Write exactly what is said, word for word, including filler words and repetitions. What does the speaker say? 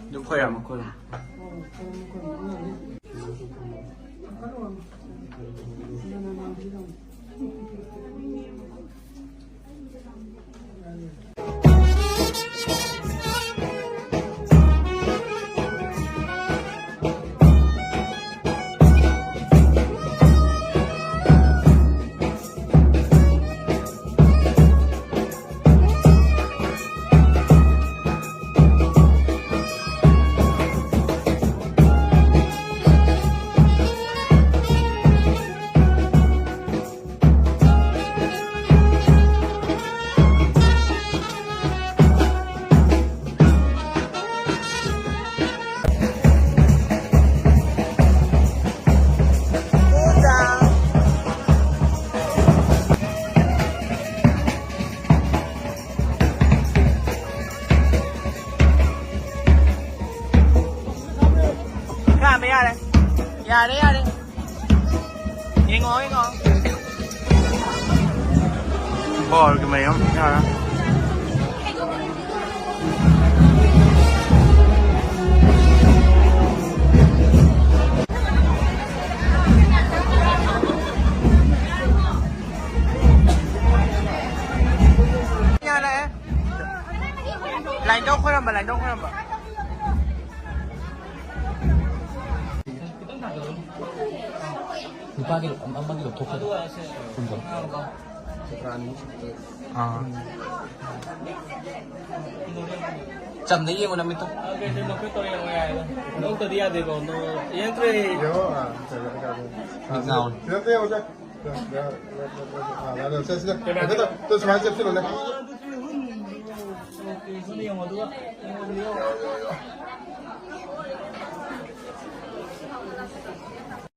ꯑꯗꯨ ꯈꯣꯏꯔꯝꯃꯣ, ꯈꯣꯏꯔꯝꯃꯣ꯫ ꯈꯥꯝꯃꯦ, ꯌꯥꯔꯦ꯫ ꯌꯥꯔꯦ, ꯌꯥꯔꯦ꯫ ꯌꯦꯡꯉꯣ, ꯌꯦꯡꯉꯣ꯫ ꯕꯣꯜꯒꯤ ꯃꯌꯨꯝ, ꯌꯥꯔꯦ꯫ ꯌꯥꯔꯦ꯫ ꯂꯥꯏꯟꯗꯧ ꯈꯣꯏꯔꯝꯕ, ꯂꯥꯏꯟꯗꯧ ꯈꯣꯏꯔꯝꯕ꯫ ꯂꯨꯄꯥꯒꯤ ꯑꯃꯒꯤ ꯂꯧꯊꯣꯛꯈ꯭ꯔꯣ꯫ ꯀꯨꯟꯗꯣ꯫ ꯑꯥ꯫ ꯆꯝꯅ ꯌꯦꯡꯉꯣ ꯅꯃꯤꯠꯇꯣ꯫ ꯅꯣꯛꯇꯗꯤ ꯌꯥꯗꯦꯀꯣ꯫ ꯅꯣ-, ꯌꯦꯡꯉꯛꯇ꯭ꯔꯦ꯫ ꯌꯦꯡꯉꯣ, ꯑꯥ, ꯀꯩꯅꯣ, ꯀꯩꯅꯣ꯫ ꯃꯤꯠ ꯉꯥꯎꯔꯦ꯫ ꯁꯤꯗ ꯑꯝꯇ ꯌꯦꯡꯉꯣꯁꯦ꯫ ꯁꯤꯗ, ꯁꯤꯗ, ꯁꯤꯗ, ꯁꯤꯗ, ꯁꯤꯗ ꯁꯨꯃꯥꯏꯅ ꯆꯦꯞꯁꯤꯜꯂꯨꯅꯦ꯫ ꯌꯦꯡꯉꯣ, ꯑꯗꯨꯒ ꯌꯦꯡꯉꯣ, ꯑꯗꯨꯒ ꯌꯦꯡꯉꯣ꯫